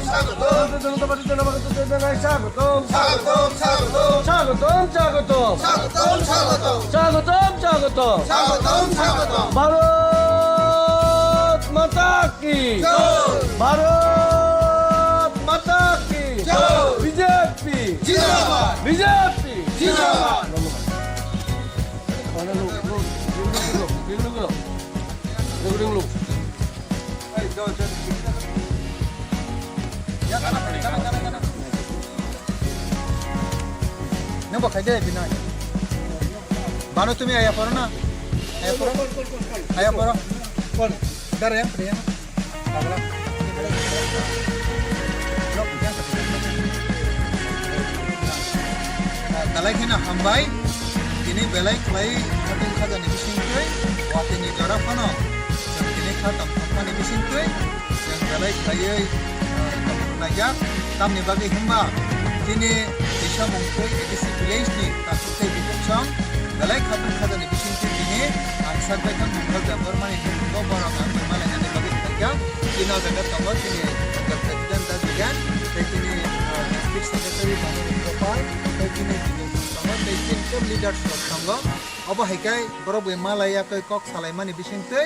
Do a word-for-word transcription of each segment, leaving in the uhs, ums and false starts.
স্বাগতম। ভারতীয় জনতা পার্টি জনমাগত যোজনায় স্বাগতম। স্বাগতম, স্বাগতম। স্বাগতম, স্বাগতম। স্বাগতম, স্বাগতম। স্বাগতম, স্বাগতম। স্বাগতম, স্বাগতম। ভারত মাতা কি? জয়। ভারত মাতা কি? জয়। বিজেপি। জিন্দাবাদ। বিজেপি। জিন্দাবাদ। ধন্যবাদ। Nang bo khai de binai. Bano tumi aya poro na? Aya poro? Aya poro? Kol. Dar yang, dar yang. Pagla. Dalai kheno hambai. Tini belai khlai khatung khajani bisingtwi, watini jora phano chwng tini kha tongthokmani bisingtwi chwng belai khlaiwi, ah, tongthok laijak. Tamni bagwi hwnba chini tisa mungtwi A D C village ni takhuk tei bukhuk song belai khatung khajani bisingtwi tini ang sak baithang Mongol Debbarmani ni bukhuk borok ang bai malainani bagwi khlaijak. Chini o jaga tongo chini President Dajugan tei chini, ah, District Secretary Banu Gopal tei chini tongo tei chini leaders rok tongo. Obo hai khe borok bai malai yakwi kok salaimani bisingtwi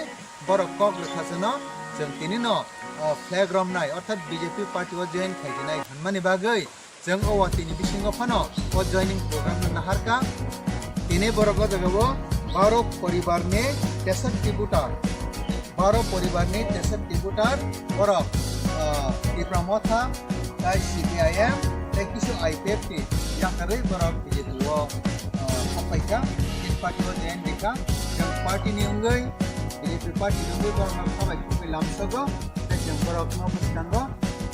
borok kok rwkha chwngno chwng tini no, ah, flag romnai orthat B J P party o join khaijinai hwnmani bagwi chwng o watini bisingo phano o joining program no naharkha. Tini borok o jaga o baro poribar ni tesak voter. Baro poribar ni tesak voter borok, ah, Tipra Motha, tei C P I M, tei kisu I P F ni yakarwi borok B J P o, ah, kok paikha, chini party o join rikha. Chwng party ni wngwi, B J P party ni wngwi borok no khabai khukwi lamsogo, tei chwng borok no bwskango,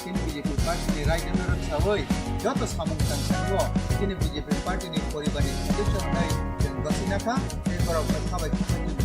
chini B J P party ni raida no rwksawi joto samung tangsango, chini B J P party ni poribar ni sodosyo hwnwi chwng gosina kha, tei borok no khabai khukwi chwng